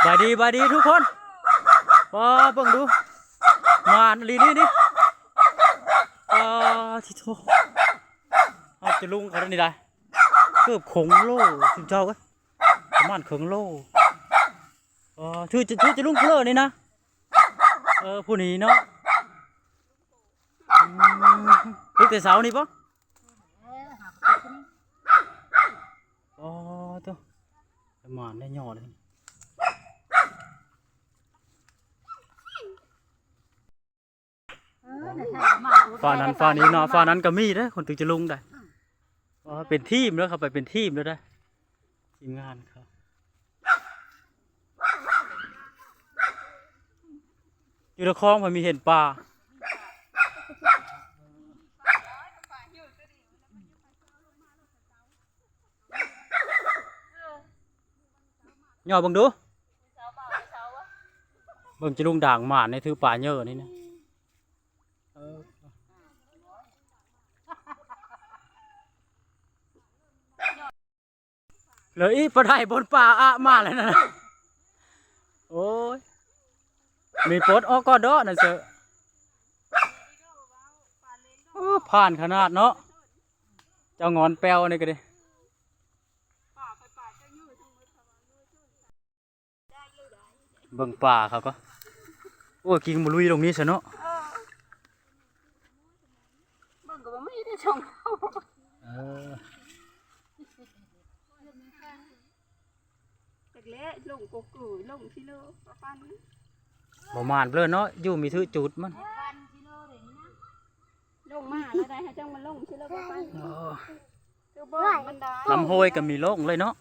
ບາຍດີ ບາຍດີທຸກຄົນ. ປ້າ ເບິ່ງດູ ໝານອີ່ຫຼີນີ້ນີ້. ປ້າ ທິໂທ ເອົາຈະລຸງເຂົາໄດ້ນີ້ໄດ໋ ເກືອບຄົງໂລ ຊຸມເຈົ້າເອີຍ ປະມານເຄິ່ງໂລ. ເອີ ຖືຈະ ຖືຈະລຸງເລີນີ້ນະ. ເອີ ຜູ້ນີ້ເນາະ. ອືມ ຕຶກແຕ່ເຊົ້ານີ້ບໍ່? ອໍ ໂຕ ປະມານໄດ້ຍໍ້ເລີຍ. ຝານັ້ນຝານີ້ເນາະ ຝານັ້ນກໍມີເດ້ ຄົນຕຶກຈະລຸງໄດ໋. ອໍ ເປັນທີມເດີ ເຂົ້າໄປເປັນທີມເດີ ທີມງານເຂົາ. ຢູ່ໃນຄອງເພິ່ນມີເຫັນປາ. ຍໍເບິ່ງດູ ເບິ່ງຈະລຸງດ່າງໝານໃນຖືປາເຍີນີ້ນະ. ເອີ ເລີຍອີກບໍ່ໄດ້ ບົນປ່າອະມາແລ້ວນະ. ໂອ້ຍ ມີປົດອອກກ່ອນເດາະນັ້ນເສີ. ໂອ້ ຜ່ານຂະໜາດເນາະ ເຈົ້າງອນແປ້ວນີ້ກໍດີ. ເບິ່ງປາເຂົາກໍ ໂອ້ຍ ກິງບໍ່ລຸຍລົງນີ້ຊະເນາະ. ເອີ ເບິ່ງກໍບໍ່ມີໄດ້ຊ່ອງເຂົາ. ເອີ ຈັກແຫຼະ ລົງກົກກູ ລົງຊິໂລປະມານນີ້. ບໍ່ໝານເລີຍເນາະ ຢູ່ມີຖືຈຸດມັນ. ລົງມາແລ້ວໄດ໋ ເຮົາຈັ່ງມາລົງຊິໂລປະມານນີ້. ໂອ້ ຄືບໍ່ມັນໄດ້ ນ້ຳຫ້ວຍກໍມີລົງເລີຍເນາະ.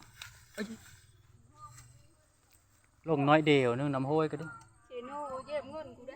ລົງໜ້ອຍດຽວໜຶ່ງ ນ້ຳຫ້ວຍກໍດີ. ເຊໂນ ເຢັບເງິນກູໄດ້.